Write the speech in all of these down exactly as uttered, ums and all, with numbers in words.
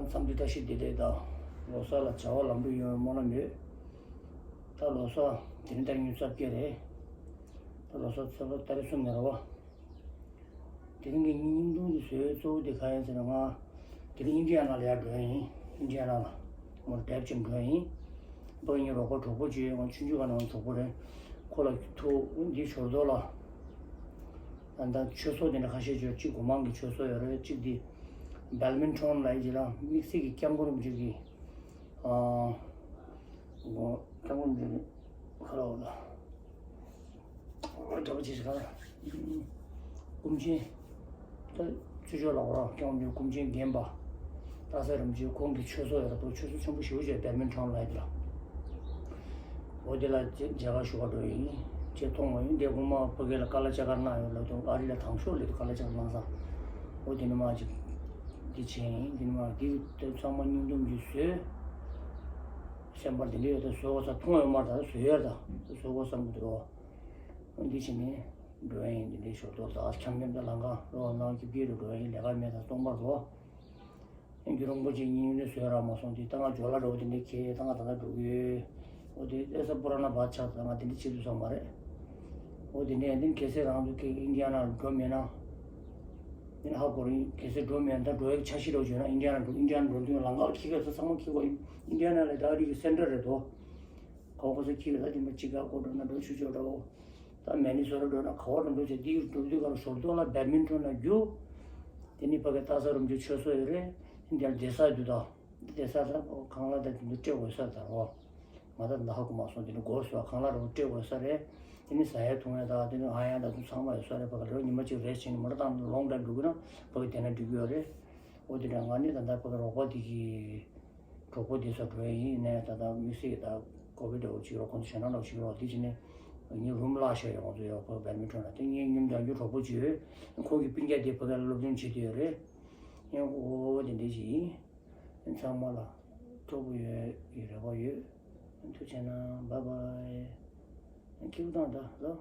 འཚམས་འདྲི་བཀྲ་ཤིས་བདེ་ལེགས་དང་། ལོ་གསར་ལ་བྱ་བ་ལམ་འགྲོ་ཡོང་བའི་སྨོན་ལམ་ཡོད། ད་ལོ་གསར་དེ་རིང་ཏ་རིག་ཉི་ཤུ་རྩ་བརྒྱད་རེད། ད་ལོ་གསར་ཚེས་པ་ཏ་རིག་གསུམ་ནས་རེད་བ། དེ་རིང་གི་བརྙན་ཐུང་འདི་བཟོས་གཙོ་བོ་དེ་གང་ཡིན་ཟེར་ན། ང་དེ་རིང་ཨིན་ཌི་ཡ་ན་ལ་ཡར་འགྲོ་ཡ་ཡིན། ཨིན་ཌི་ཡ་ན་ལ་མོར་ཌེབ་ཅིག་འགྲོ་ཡ་ཡིན། ཕ་གི་ངའི་རོགས་པ་གྲོགས་པོ་ཅིག་ཡོད། ང་ཆུང་ཆུང་སྒང་ནས་ང་གྲོགས་པོ་རེད། ཁོ་ལ་ཐུག་འདི་ཞོར་དོ་ལ། ད་ལྟ་ཆོས་ཚོགས་དེ་འདྲ་ཁ་ཤས་ཅིག་ཡོད། གཅིག་སྒོ་མང་གི་ཆོས་ཚོགས་ཡོད་རེད། གཅིག་འདི་བེལ་མིན་ཊོན་ལ་ཡི་ཅིག་ལ་དམིགས་བསལ་གྱི་སྐྱབས་མགོན་རིན་པོ་ཆེ་གི། ཨ། སྐྱབས་མགོན་རིན་པོ་ཆེ་གི་ཁ་ལ་འོ་ལ། འདྲ་པོ་ཅིག་ཞིག་ག་སྐུ་མཁྱེན། ད་ཆོས་ཕྱོགས་ལ་འོ་རང་སྐྱབས་མགོན་སྐུ་མཁྱེན་རྒན་པ། སྟག་ཚང་རིན་པོ་ཆེ་ཁོང་གི་ཆོས་ཚོགས་ཡོད་རེད། ཆོས་ཚོགས་ཆེན་པོ་ཞེ་པོ་ཅིག་བེལ་མིན་ཊོན་ལ་ཡི་ལ། འོ་དེ་ལ་མཇལ་ཁ་ཞུ་བར་འགྲོ་ཡིན། ཅེས་མཐོང་བ་ཡིན། དེ་སྒོ་མ་ཕ་གི་ལ་ཀ་ལ་ཅ་གར་གནང་ཡོད་ལབ་དུས། ཨ་རི་ལ་དང་ཤོག་ལབ་དུས་ཀ་ལ་ཅ་གར་གནང་ས། འོ་དེ་ནི་མ་ཅིག་འདི་བྱས་ཡིན། དེ་ནི་མ་འདི་དེ་ཚང་མ་བརྙན་ཐུང་ཅིག་བཟོས། སེམས་པ་འདི་འདྲ་ཡོད་ད། བཟོ་དགོས་ས་མཐོང་ཡོད་མ་རེད། ད་བཟོ་ཡོད་ད། བཟོ་དགོས་བསམ་གི་འདུག་འདི་བྱས་ནས་འགྲོ་ཡ་ཡིན། འདི་འདྲའི་ཞོར་དུ་ད་འཆམ་འཆམ་ད་ལམ་ཁ་རོགས་གནང་གི་སྦིར་དུ་འགྲོ་ཡ་ཡིན། ལས་ཀ་མེད་ད་སྟོང་པ་རོགས། རྒྱུ་རིན་པོ་ཆེ་གཉིས་ནས་བཟོས་རག་མ་སོང་དེ། ད་ང་ཇོ་ལ་འགྲོ་དེ་འདྲ་ཁྱེད་ད་ང་ད་ལྟ་འགྲོ་གི་ཡོད། འོ་དེ་ཨེ་ས་པུ་ར་ན་བ་ཆགས། ད་ང་དེ་འདྲ་བྱེད་ཐུབ་ས་མ་རེད། འོ་དེ་འདྲ་ཡང་དེ་གལ་སྲིད་རང་ཚོ་གི་ཨིན་ཌི་ཡ་ན་འགྲོ་མེད་ན། དེ་ནི་ཧ་གོ་རིང་། གལ་སྲིད་འགྲོ་མེད་ན་ད་འགྲོ་ཡག་འཆར་གཞི་རོགས་བྱོས་ན། ཨིན་ཌི་ཡ་ན་འགྲོ། ཨིན་ཌི་ཡ་ན་འགྲོ་དུས་ལམ་ཁ་ལ་ཁྱི་ག་ས་ཚང་མ་ཁྱི་གོ། ཨིན་ཌི་ཡ་ན་ལ་ད་རིག་གི་སེན་ཊར་རེད་དོ། ག་བ་ག་ས་ཁྱི་ག་ད་དེ་མ་ཅི་ག་གོ་འགྲོ་ན་འགྲོ་ཆུ་ཆོ་འགྲོ། ད་མེ་ནི་སོ་ར་འགྲོ་ན་ག་བ་འགྲོ་འགྲོ་བྱས། དེ་འགྲོ་དུས་ག་ལ་ཞོར་དོ་ལ་བེད་མིན་ཊོན་ལ་རྒྱུགས། དེ་ནི་ཕ་གི་སྟག་ཚང་རིན་པོ་ཆེ་ཆོས་ཚོགས་ཡོད་རེད། དེ་འདྲ་བསྡད་ས་དུས་ད། བསྡད་ས་ད་ཁང་གླ་ད་དེ་འདྲ་སྤྲད་དགོས་ས་ད་རོ། ང་ད་ད་ཧ་གོ་མ་སོང་། དེ་འདྲ་དགོས་སོ། ཁང་གླ་རོ་སྤྲད་དགོས་ས་རེད། དེ་ནི་ཟ་ཡ་འཐུང་ཡ་ད་དེ་ནི་ཨ་ཡ་ད་དུང་ཚང་མ་ཡོད་ས་རེད། ཕ་གི་རོ་ཉི་མ་གཅིག་རེ་ཊི་བྱས་ནས་མོ་ཊ་བཏང་ལོང་ཌ་རའིབ་འགྲོ་གི་ན་ཕ་གི་དེ་ན་འགྲིག་གི་ཡོད་རེད། འོ་དེ་འདྲ་ང་ནི་ད་ད་ཕ་གི་རོགས་པ་དེ་གི་གྲོགས་པོ་དེ་ཚོ་འགྲོ་ཡ་ཡིན་ནས། ད་ད་དམིགས་བསལ་གྱི་ད་ཀོ་བིཌ་འདྲ་བོ་ཅིག་རོ་ཁོང་ཚོ་ཞེད་སྣང་འདྲ་བོ་ཅིག་རོ། དེ་བྱས་ནས་ངའི་རུམ་བརླག་ཤག་ཡོད། ཁོང་ཚོ་ཡོད་ཁོ་བེད་མིན་ཊོན་ལ། དེ་ངའི་མཉམ་དུ་ཡོད་རྒྱུ་གྲོགས་པོ་ཅིག་ཡོད། ཁོང་གི་སྤུན་ཀྱག་དེ་ཕ་གི་ལ་སློབ་སྦྱོང་བྱེད་དུ་ཡོད་རེད། ཡང་འོ་དེ་འདྲ་ཅིག་ཡིན། ཚང་མ་ལ་སྤྲོ་པོ་ཡོད་ཡོད་རེ་བ་ཡོད། ཐུགས་རྗེ་གནང་། བཱའི་བཱའི། ཁྱེད་དང་ད་ལོ།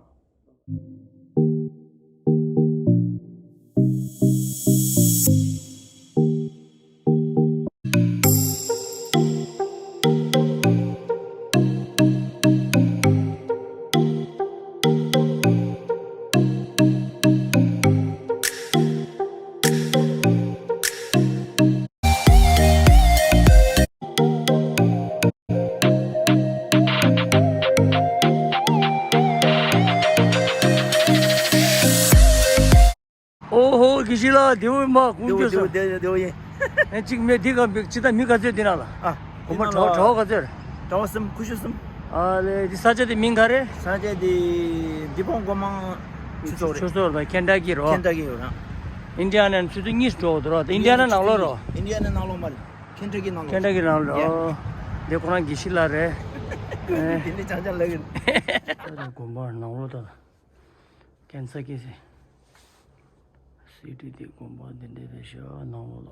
ཨོ་ཧོ། དགེ་བཤེས་ལགས་བདེ་པོ་ཡིན་པ། དགོངས་བདེ་པོ་བདེ་པོ་བདེ་པོ་ཡིན། ཨེ་གཅིག་མེད་འདི་ག་མི་ཅི་ད་མི་ག་ཚོད་འདི་ན་ལ། ཨ། དགོན་པ་གྲྭ་པ་གྲྭ་པ་ག་ཚོད་རེད། གྲྭ་པ་གསུམ། ཁུ་ཤུ་གསུམ། ཨ་ལེ། འདི་ས་ཆ་དེ་མིང་ག་རེ། ས་ཆ་དེ་འདི་བོང་སྒོ་མང་ཆུ་ཚོད་རེད། ཆུ་ཚོད་རེད། ཁེན་ཊ་ཀི་རོ། ཁེན་ཊ་ཀི་རོ། ཨིན་ཌི་ཡ་ན་ནས་ཆུ་ཚོད་གཉིས་འགྲོ་འདུག་རོ། ད་ཨིན་ཌི་ཡ་ན་ནང་ལོགས་རོ། ཨིན་ཌི་ཡ་ན་ནང་ལོགས་མ་རེད། ཁེན་ཊ་ཀི་ནང་ལོགས། ཁེན་ཊ་ཀི་ནང་ལོགས། ཡ། ཨོ། འདི་ཁོ་རང་དགེ་བཤེས་ལགས་རེད། ཨེ། དེ་འདྲ་ཅང་ཅང་ལབ་ཀྱི་རེད། དགོན་པ་ནང་ལོགས་ད། ཀན་ས་ཀི་སི། སི་ཊི་དེ་དགོན་པ་འདི་འདྲ་རེད་ཤག་ནང་ལོགས་ལ།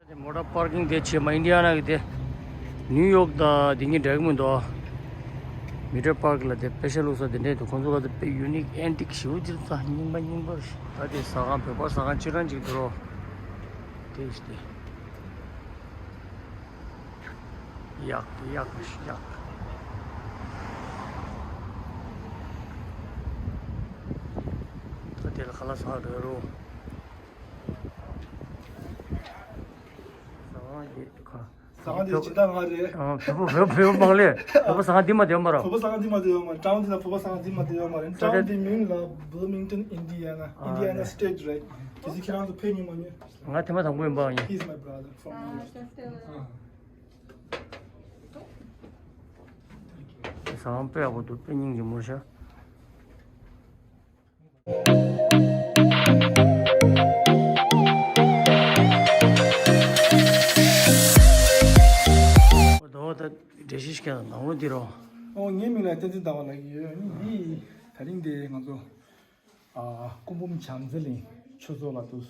དེ་མོ་ཊ་པར་ཀིང་དེ་བྱས་མ། ཨིན་ཌི་ཡ་ན་གི་དེ་ནིའུ་ཡོག་དང་དེ་གཉིས་འདྲ་གི་མི་འདུག་མི་ཊར་པར་ཀི་ལ་དེ་པེ་ཤ་བླུགས་ས་དེ་འདྲས་འདུག་ཁོང་ཚོ་ག་དེ་དཔེ་ཡུ་ནིག་ཨན་ཊིག་ཞེ་པོ་ཅིག་རྩ་རྙིང་པ་རྙིང་པ་རེད། ད་དེ་ཟ་ཁང་བོད་པ་ཟ་ཁང་ཅི་རང་ཅིག་འདུག་རོ། དེ་ཞིག་དེ། ཡག་ཡག་ཡག་ད་དེ་ལ་ཁ་ལག་ཟ་འགྲོ་རོ། ཟ་ཁང་དེ་ཁ། ཟ་ཁང་དེ་ཇི་ལྟར་ང་རེད། ཨ། བོད་པ་བོད་པ་བོད་པ་མང་ལེ། བོད་པ་ཟ་ཁང་འདི་མ་དེ་ཡོད་མ་རེད། བོད་པ་ཟ་ཁང་འདི་མ་དེ་ཡོད་མ་རེད། ཀྲང་འདི་ན་བོད་པ་ཟ་ཁང་འདི་མ་དེ་ཡོད་མ་རེད། ཀྲང་འདི་མིང་ལ་Bloomington Indiana, ཨ། Indiana State རེད། དེ་ཚོ་ཁྱེད་རང་ཚོ་ཕེབས་མྱོང་མ་མྱོང་། ང་ཐེངས་མ་དང་པོ་ཡིན་པ་ཡིན། He's my brother from Myanmar. ཟ་ཁང་དཔེ་ཡག་པོ་འདུག་དཔེ་སྙིང་རྗེ་མོ་ཤག་ད་འགྲེལ་བཤད་ཞིག་ནང་ལོགས་འདི་རོ། ཨོ། ངའི་མིང་ལ་བསྟན་འཛིན་ཟླ་བ་ལབ་ཀྱི་ཡོད། འདི་ད་རིང་འདི་ང་ཚོ་ཨ་སྐུ་འབུམ་བྱམས་བརྩེ་གླིང་ཆོས་ཚོགས་ལ་འདུག་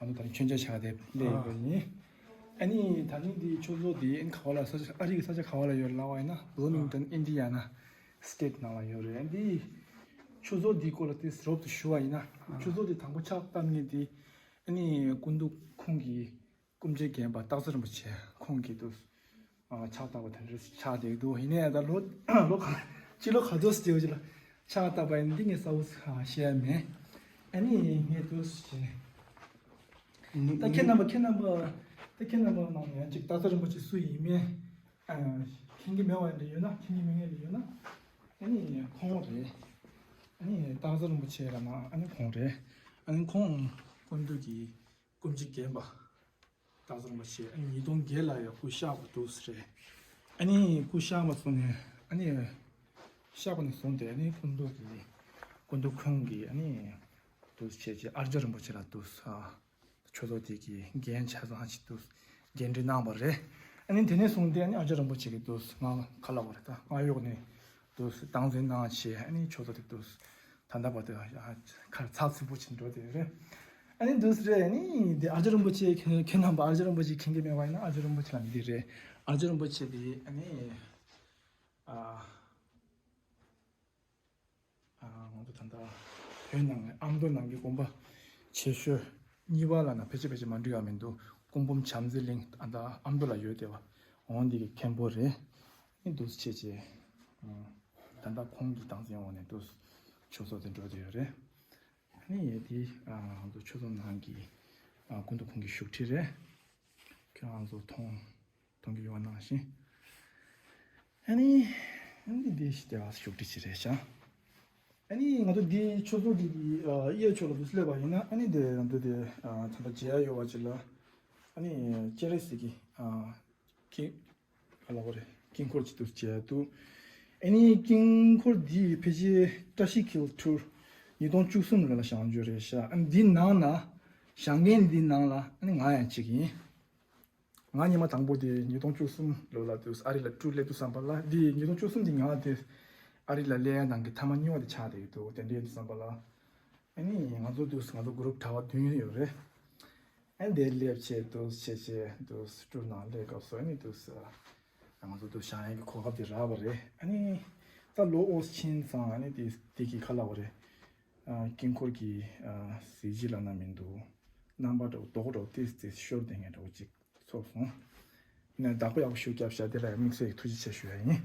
ང་ཚོ་ད་རིང་མཆོད་མཇལ་བྱ་དེ་སླེབས་ཡོད་པ་ཡིན། ཨ་ནི་ད་ནི་འདི་ཆོས་ཚོགས་འདི་ཨ་ནི་ག་བ་ལ་ས་ཆ་ཨ་རི་གི་ས་ཆ་ག་བ་ལ་ཡོད་ལབ་པ་ཡིན་ན་བྷར་མིང་ཊོན་ཨིན་ཌི་ཡ་ན་སི་ཊེ་ཊི་ནང་ལ་ཡོད་རེད། ཨ་ནི་འདི་ཆོས་ཚོགས་འདིའི་སྐོར་ལ་ཏོག་ཙམ་རོབ་ཏུ་ཞུ་བ་ཡིན་ན། ཆོས་ཚོགས་འདི་དང་པོ་ཕྱག་བཏབ་མཁན་དེ་ཨ་ནི་སྐུ་མདུན་ཁོང་གི་སྐུ་ཕྱྭའི་རྒན་པ་སྟག་འཚེར་རིན་པོ་ཆེ་ཁོང་གིས་ཏོག་ཙམ་ཕྱག་བཏབ་པ་དེ་འདྲ་ཆགས་བསྡད་འདུག་ཡིན་ནའི་ད་ལོ་ལོ་ག་སྤྱི་ལོ་ག་ཚོད་ཅིག་ལ་ཕྱག་བཏབ་པ་ཡིན་འདི་ངས་གསལ་པོ་ཤེས་ཡ་མེད། ཨ་ནི་ངས་ཏོག་ཙམ་བྱས་ནས། ད་ཁྱེད་རྣམ་པ་ཁྱེད་རྣམ་པ་ད་ཁྱེད་རྣམ་པ་ནང་ཡང་ཅིག་སྟག་འཚེར་རིན་པོ་ཆེ་སུ་ཡིན་མིན་ཨ་མཁྱེན་གྱི་མེད་པ་འདྲ་ཡོད་ན། མཁྱེན་གྱི་མེད་མཁན་འདྲ་ཡོད་ན་ཨ་ནི་ཁོང་རེད། ཨ་ནི་སྟག་འཚེར་རིན་པོ་ཆེ་ལབ་ན་ཨ་ནི་ཁོང་རེད། ཨ་ནི་ཁོང་སྐུ་མདུན་གྱི་སྐུ་ཕྱྭའི་རྒན་པ་སྟག་འཚེར་རིན་པོ་ཆེ་ཨ་ནི་ཉིས་སྟོང་བརྒྱད་ལ་ཡང་སྐུ་གཤེགས་པ་འདུག་ཟེར། ཨ་ནི་སྐུ་གཤེགས་པ་སོང་ནས་ཨ་ནི་གཤེགས་པ་ནས་བཟུང་སྟེ་ཨ་ནི་སྐུ་མདུན་གྱི་སྐུ་མདུན་ཁོང་གིས་ཨ་ནི་འདུག་བྱས་རྗེས་ཨ་ལྕགས་རིན་པོ་ཆེ་ལ་འདུག་ཨ། ཆོས་ཚོགས་དེ་གི་འགན་ཆ་ཚང་ཅིག་ཏུ་འགན་འཁྲི་གནང་བ་རེད། ཨ་ནི་དེ་ནས་བཟུང་སྟེ་ཨ་ནི་ཨ་ལྕགས་རིན་པོ་ཆེ་གིས་ཏུ་ང་ག་ལབ་པ་རེད། ད་སྔ་གཡོག་ནས་ཏུ་སྟངས་འཛིན་གནང་བྱས་ཨ་ནི་ཆོས་ཚོགས་དེ་ཏུ་ད་ལྟ་བར་དུ་ཁ་ཚག་ཚུད་པོ་ཅིག་འགྲོ་བསྡད་རེད། ཨ་ནི་འདུག་སེ་རེད། ཨ་ནི་དེ་ཨ་ལྕགས་རིན་པོ་ཆེ་ཁྱེད་ཁྱེད་རྣམ་པ་ཨ་ལྕགས་རིན་པོ་ཆེ་མཁྱེན་གྱི་མེད་པ་ཡིན་ན་ཨ་ལྕགས་རིན་པོ་ཆེ་ལ་འདི་རེད། ཨ་ལྕགས་རིན་པོ་ཆེ་དེ་ཨ་ནི་ཨ། ང་ཚོ་ད་ལྟ་བོད་ནང་ནས་ཨ་མདོ་ནང་གི་དགོན་པ་ཆེ་ཤོས་གཉིས་པ་ལབ་ན་ཕལ་ཆེར་ཕལ་ཆེར་མ་འགྲིག་ཡ་མི་འདུག་སྐུ་འབུམ་བྱམས་བརྩེ་གླིང་ད་ལྟ་ཨ་མདོ་ལ་ཡོད་བསྡད་པ་འོང་འདི་གི་མཁན་པོ་རེད། ཨ་ནི་འདུག་སེ་བྱས་བྱས་ད་ལྟ་ཁོང་གི་སྟངས་འཛིན་འོག་ནས་འདུག་སེ་ཆོས་ཚོགས་དེ་འགྲོ་བསྡད་ཡོད་རེད། ཨ་ནི་དེ་ང་ཚོ་ཆོས་ཚོགས་ནང་གི་སྐུ་མདུན་ཁོང་གི་བཞུགས་ཁྲི་རེད། ཁྱེད་རང་ཚོ་མཐོང་། གཏོང་གི་ཡོད་ནང་བཞིན། ཨ་ནི། ཨ་ནི་འདི་ཞིག་དེ་བ་ཤུགས་དྲི་ཞིག་རེད་ཤག་ཨ་ནི་ང་ཚོ་འདི་ཆོས་ཚོགས་འདི་གི་ཨ་གཡས་ཕྱོགས་ལ་འདུག་སླེབས་པ་ཡིན་ན་ཨ་ནི་དེ་ང་ཚོ་དེ་ཨ་ད་ལྟ་མཇལ་ཡ་ཡོད་པ་ཅིག་ལ། ཨ་ནི་སྤྱན་རས་གཟིགས་ཀྱི་ཨ་དཀྱིལ་ག་ལ་བ་རེད། དཀྱིལ་འཁོར་ཅིག་འདུག་མཇལ་འདུག་ཨ་ནི་དཀྱིལ་འཁོར་འདི་ཕལ་ཆེར་བཀྲ་ཤིས་འཁྱིལ་ཊུར་ཉིས་སྟོང་བཅུ་གསུམ་ལོ་ལ་བཞེངས་རྒྱུ་རེད་ཤག་ཨ་ནི་འདི་ནང་ན་བཞེངས་མཁན་འདི་ནང་ལ་ཨ་ནི་ང་ཡང་གཅིག་ཡིན། ང་སྔོན་མ་དང་པོ་དེ་ཉིས་སྟོང་བཅུ་གསུམ་ལོ་ལ་དུས་ཨ་རི་ལ་ཊུར་སླེབས་དུས་ཙམ་པ་ལ་འདི་ཉིས་སྟོང་བཅུ་གསུམ་དེ་ང་དེ་ཨ་རི་ལ་སླེབས་ཡ་ནང་གི་མཐའ་མ་གཉིས་པ་དེ་ཆགས་བསྡད་ཀྱི་འདུག་དེ་འདྲ་ཡིན་དུས་ཙམ་པ་ལ་ཨ་ནི་ང་ཚོ་དུས་ང་ཚོ་གུ་རུབ་གྲྭ་པ་བདུན་ཡོད་རེད། ཨ་ནི་དེ་སླེབས་བྱས་དུས་བྱས་བྱས་དུས་ཊུར་ནང་སླེབས་སྐབས་སུ་ཨ་ནི་དུས་ང་ཚོ་དུས་བཞེངས་ཡ་གི་གོ་སྐབས་དེ་རག་པ་རེད། ཨ་ནི་ད་ལོ་ཨོ་ཕྱིན་ཙང་ཨ་ནི་དེ་དེ་གི་ཁ་ལ་བ་རེད། ཨ་དཀྱིལ་འཁོར་གྱི་ཨ་གཟི་བརྗིད་ལབ་ན་མི་འདུག་རྣམ་པ་འདྲ་བོ་རྡོག་རྡོག་ཏིས་ཏིས་ཤོར་བསྡད་མཁན་འདྲ་བོ་ཅིག་ཚོར་སོང་། ནས་བདག་པོ་ཡག་པོ་ཞིག་བརྒྱབ་བཞག་དེ་ལ་ཡང་དམིགས་བསལ་གྱི་ཐུགས་རྗེ་ཆེ་ཞུ་ཡ་ཡིན།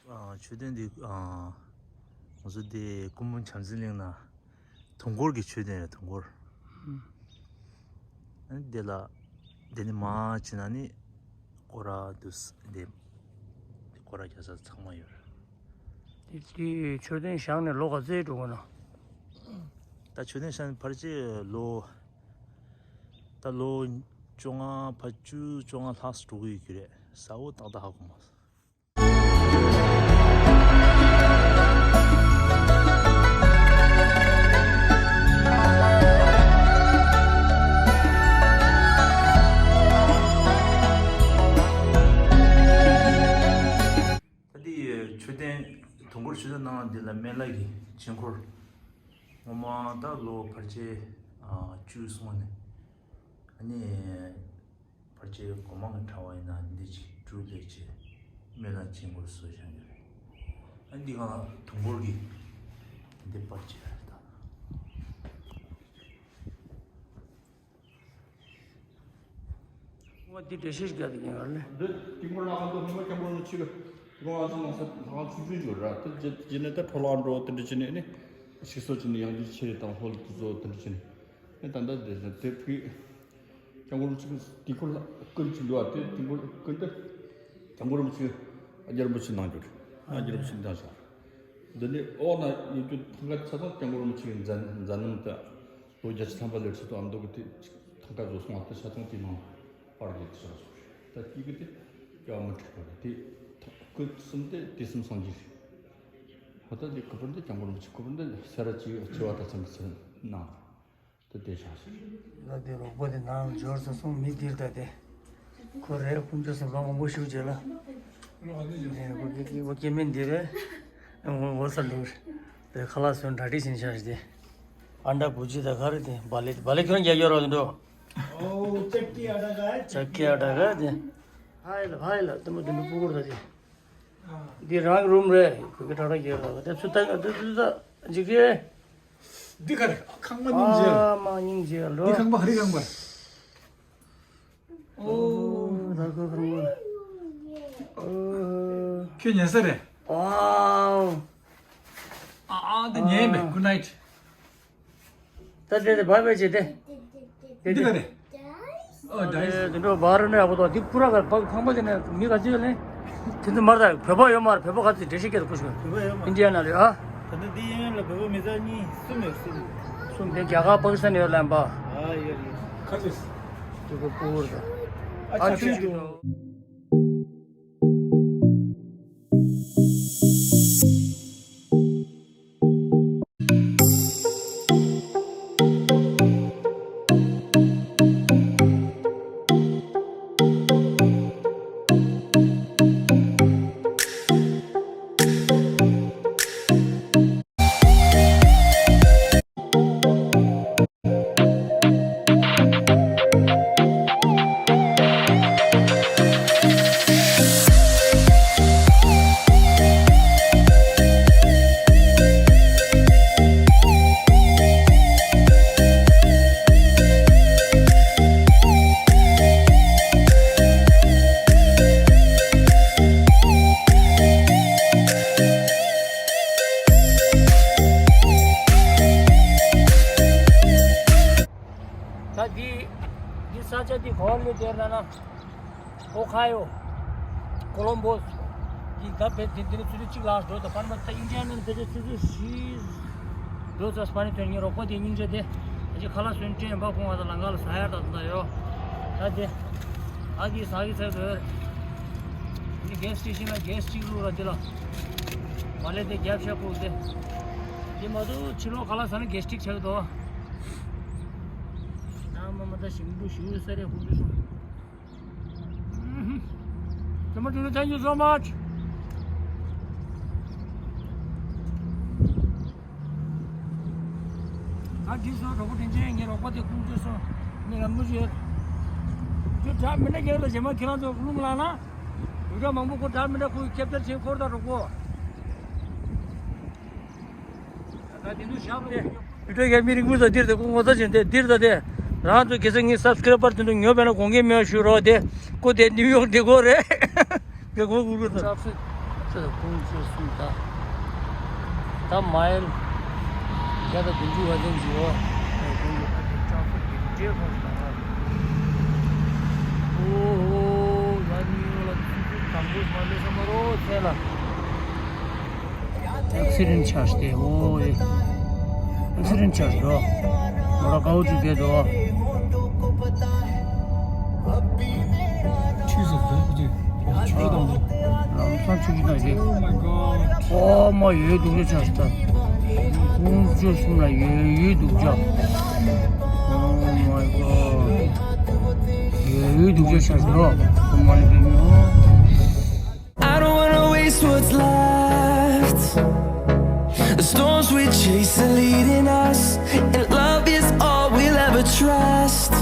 ཨ་མཆོད་རྟེན་འདི་ཨ་ང་ཚོ་འདི་སྐུ་འབུམ་བྱམས་བརྩེ་གླིང་ན་དུས་འཁོར་གྱི་མཆོད་རྟེན་རེད། དུས་འཁོར། ཨ་ནི་འདི་ལ་འདི་ནི་མ་ཕྱིན་ན་ནི་སྐོར་ར་འདུག་འདི་འདི་སྐོར་ར་རྒྱག་ས་ཚང་མ་ཡོད་རེད། དེ་དེ་མཆོད་རྟེན་བཞེངས་ནས་ལོ་ག་ཚོད་འགྲོ་གི་ན། ད་མཆོད་རྟེན་བཞེངས་ནས་ཕལ་ཆེར་ལོ་ད་ལོ་བཅོ་ལྔ་ཕར་བཅུ་བཅོ་ལྔ་ལྷག་འགྲོ་གི་ཡོད་ཀྱི་རེད། གསལ་པོ་ཏག་ཏག་ཧ་གོ་མ་སོང་། ད་འདི་མཆོད་རྟེན་དུས་འཁོར་མཆོད་རྟེན་ནང་འདི་ལ་སྨན་བླ་གི་དཀྱིལ་འཁོར་ངོ་མ་ད་ལོ་ཕལ་ཆེར་ཨ་བཅུ་སོང་ནས་ཨ་ནི་ཕལ་ཆེར་གོང་མ་གི་གྲྭ་པ་ཡིན་ན་འདི་ཅིག་སྤྲུལ་ལས་བྱེད་སྨན་བླ་དཀྱིལ་འཁོར་བཟོས་བཞག་ཡོད་རེད། ཨ་འདི་གང་དུས་འཁོར་གྱི་འདི་ཕལ་ཆེར་རེད་ད། ང་འདི་འགྲེལ་བཤད་ཞིག་རྒྱག་དེ་ཉན་གར་ལས། འདི་དཀྱིལ་འཁོར་ལྷ་ཁང་དུ་ཉི་མ་སྐྱབས་མགོན་རིན་པོ་ཆེ་གི་དཀྱིལ་འཁོར་ཨ་ཙི་ནང་ས་ལྷ་ཁང་ཆུང་ཆུང་ཡོད་ར། དེ་རྗེས་རྗེས་ནས་ད་འཕྲོ་བརླག་འགྲོ་དེ་འདྲ་བྱས་ནས་ནི་ཞིག་གསོ་བྱས་ནས་ཡང་བསྐྱར་ཆེ་རེ་དང་ལྷོ་ལ་དུ་བཟོ་དེ་འདྲ་བྱས་ནས་ནི་ད་ལྟ་དེ་བཞིན་དེ་ཕུད་སྐྱབས་མགོན་རིན་པོ་ཆེ་གི་དཀྱིལ་འཁོར་ལྷ་སྐུ་ཅིག་འདུག་ཨ། དེ་དཀྱིལ་འཁོར་སྐུ་འདི་སྐྱབས་མགོན་རིན་པོ་ཆེ་ཨ་རྒྱ་རིན་པོ་ཆེ་གནང་རྒྱུ་རེད། ཨ་རྒྱ་རིན་པོ་ཆེ་འདི་བཞག་འདི་ནས་འོག་ན་ཡོད་རྒྱུ་ཐང་ཀ་ཆ་ཚང་སྐྱབས་མགོན་རིན་པོ་ཆེ་གི་མཛད་མཛད་རྣམ་དེ། ལོ་བརྒྱད་ཅུ་ཐམ་པ་ལོན་ཚད་དུ་ཨ་མདོ་གི་དེ་ཐང་ཀ་བཟོ་སོང་བ་དེ་ཆ་ཚང་དེ་ནང་པར་གྱི་དེ་ཆགས་སོང་རེད། ད་དེ་གི་དེ་སྐྱེ་བ་མི་འཕྲད་པ་རེད། དེ་སྐུ་གསུམ་དེ་དུས་གསུམ་སངས་རྒྱས་རེད། ཧོ་ད་དེ་ཁོ་པར་འདི་སྐྱབས་མགོན་རིན་པོ་ཆེ་ཁོ་པར་འདི་ས་ར་ཅི་ཆེ་བ་ད་ཚང་གི་ཚེ་ནང་དེ་དེ་ཆགས་སོང་རེད། ད་དེ་རོགས་པ་དེ་ནང་འབྱོར་སོང་སོང་མི་དེར་ད་དེ། ཁོ་རེ་དཀོན་མཆོག་གསུམ་ལ་མང་པོ་ཞུ་བྱས་ལ། ཨེ་ཁོ་སྐྱེ་སྐྱེ་ཁོ་སྐྱེ་དམན་འདི་རེད། ཨེ་ངོ་ངོ་ས་ལུག་རེད། དེ་ཁ་ལག་སོན་གྲ་སྒྲིག་ཕྱིན་ཤག་རེད་དེ། ཨ་འདྲ་བུ་ཅི་ད་ག་རེད་དེ་བ་ལེ་བ་ལེ་ཁྱོད་རང་རྒྱག་རྒྱག་རོགས་དེ་འགྲོ། ओ, चक्की आटा का है। चक्की आटा का है। ཕ་ཡི་ལ་ཕ་ཡི་ལ་དེ་མོ་དེ་མོ་སྤུ་གུར་ད་དེ། འདི་རང་རུམ་རེད། གུ་གེ་ཁྲག་ཁྲག་རྒྱག་ལ་དེ་ཚུ་ད་དེ་ཚུ་ད་ཇི་གེ། འདི་ག་རེ་ཁང་པ་སྙིང་རྗེ། ཨ་མ་སྙིང་རྗེ་ལོ། འདི་ཁང་པ་ཧ་རི་ཁང་པ། ཨོ། ད་གོ་ཁང་པ། ཨོ། ཁྱོད་ཉལ་ས་རེད། ཝའོ། ཨ་ཨ་འདི་ཉལ་མེད། Good night། ད་དེ་དེ་བ་བེ་ཅེ་དེ། འདི་ག་རེ། ཨོ་ཌའི་སི། དེ་འདྲ་བ་རུ་ནས་ཨ་བོ་དོ་འདི་པུ་ར་ག་བ་ཁང་པ་དེ་ནས་མི་ག་ཚོད་ལེན། དེ་ཚོ་མར་ད་བོད་པ་ཡོད་མ་རེད། བོད་པ་ག་ཚོད་འགྲེལ་བཤད་སྐད་དུ་ཁུ་ཤོད། བོད་པ་ཡོད་མ་རེད། ཨིན་ཌི་ཡ་ན་ལེ་ཨ། ད་ནི་འདི་ཡན་ལ་བོད་པ་མི་ཚང་གཉིས་གསུམ་ཡོད་གསུམ། གསུམ་དེ་རྒྱ་གར་པ་ཀི་སི་ཐན་ཡོད་ལན་པ། ཨ་ཡོད་རེད། ག་ཚོད། དེ་གོ་པུ་ར་ད། ཨ་ཨ་ཆུ་ཆུ་ཆུ། ཆུ། ད་འདི་འདི་ས་ཆ་འདི་གོ་ལེ་དེར་ན་ན། ཨོ་ཁ་ཡོ། ཀོ་ལོམ་བོ་སི། འདི་ད་བེད་དེ་འདི་ནི་ཆུ་ཚོད་གཅིག་ལ་འགྲོ་དང་པར་མ་ད་ཨིན་ཌི་ཡ་ནན་ཕལ་ཆེར་ཆུ་ཚོད་བཞི་འགྲོ་ཚར། སྤ་ནི་ཐོན་ངེད་རོགས་པ་དེ་སྙིང་རྗེ་དེ་ཨ་ཅེ་ཁ་ལག་སོན་སྤྲད་འབའ་ཁོང་བ་དང་ལང་ཀ་ལ་ཟ་ཡར་ད་ད་ཡོ། ད་དེ་ཨ་གི་ཟ་གི་ཚར་འདོད། འདི་གེ་སི་སི་ཊེ་ཤན་ལ་གེ་སི་གཅིག་བླུགས་ར་འདི་ལ་མ་ལེ་དེ་རྒྱབ་ཤ་ཁུག་དེ། འདི་མ་གཏོགས་ཕྱི་ལོགས་ཁ་ལག་ཟ་ན་གེ་སི་ཊིག་ཆགས་འདུག་ཨ་མ་མ་ད་ཞིམ་པོ་ཞུ་ས་རེད་ཧུ་ལུ་སོང་། Thank you so much. ད་འདི་སོ་གྲོགས་པོ་དྲིན་ཆེན་ངའི་རོགས་པ་དེ་ཁུངས་བཅོལ་སོང་། ངས་ལམ་བུ་བྱས། ཁྱོད་དྲག་མི་འདྲ་ཁྱེད་ལ་ཞེ་མ་ཁྱེད་རང་ཚོ་རླུང་ལངས་ན། ཡུ་གྲ་མང་པོ་ཁོ་དྲག་མི་འདྲ་ཁོ་ཁྱབ་བརྡལ་བྱེད་འཁོར་དང་རོགས་པོ། ད་དེ་ཚོ་བཞག་རོགས། ཡུ་ཊུབ་གི་མི་རིང་པོ་ཟ་འདིར་དེ་ཀོ་ངོ་ཚ་ཅན་དེ་འདིར་ད་དེ། རང་ཚོ་གེ་སར་ངའི་སབ་སི་ཀ་རའི་བར་དེ་ཚོ་ཉོ་བས་ན་དགོངས་འགལ་མེད་པ་ཞུ་རོགས་དེ། ཀོ་དེ་ནིའུ་ཡོག་འདི་གོ་རེད། གེ་གོ་གུ་གུ་ད། ཅག་ཚོད་ཚོད་ཀུང་ཚོད་གསུམ་ད། ད་མའི་ལ་བརྒྱ་དང་བདུན་ཅུ་བ་ཅན་ཅིག་ཡོད། ཀུང་ཚོད་ད་དེ་ཅག་ཚོད་དེ་འདྲེ་ཁོང་ད་ར། ཨོ་ཧོ་ཡ་ནིའུ་ཡོག་ལ་ཚུད་ཚུད་དང་པོ་མ་ལས་ས་མ་རོ་ཚེ་ལ། ཨེག་སི་ཌེན་ཊི་ཆགས་ཏེ་ཨོ་ཨེ། ཨེག་སི་ཌེན་ཊི་ཆགས་འགྲོ། མོ་ར་དགའ་བོ་ཅིག་བསྡད་འགྲོ། ཆུ་ཟེར་འགྲོ་ཁུ་ཆུ། ཆུ་དང་། ལམ་སང་ཆུ་ཆུ་དང་ཞེས། Oh my God. ཨོ་མ་ཡོད་སྡུག་ཅག་ཆགས་ཤི་ད། ཁོང་ཚོ་གསུམ་ལ་ཡོད་ཡོད་སྡུག་ཅག Oh my God. ཡོད་ཡོད་སྡུག་ཅག་ཆགས་ཤི་ད། ཨོ་མ་ལི་བེ་མི་ཨོ། I don't wanna waste what's left. The storms we chase are leading us, and love is all we'll ever trust.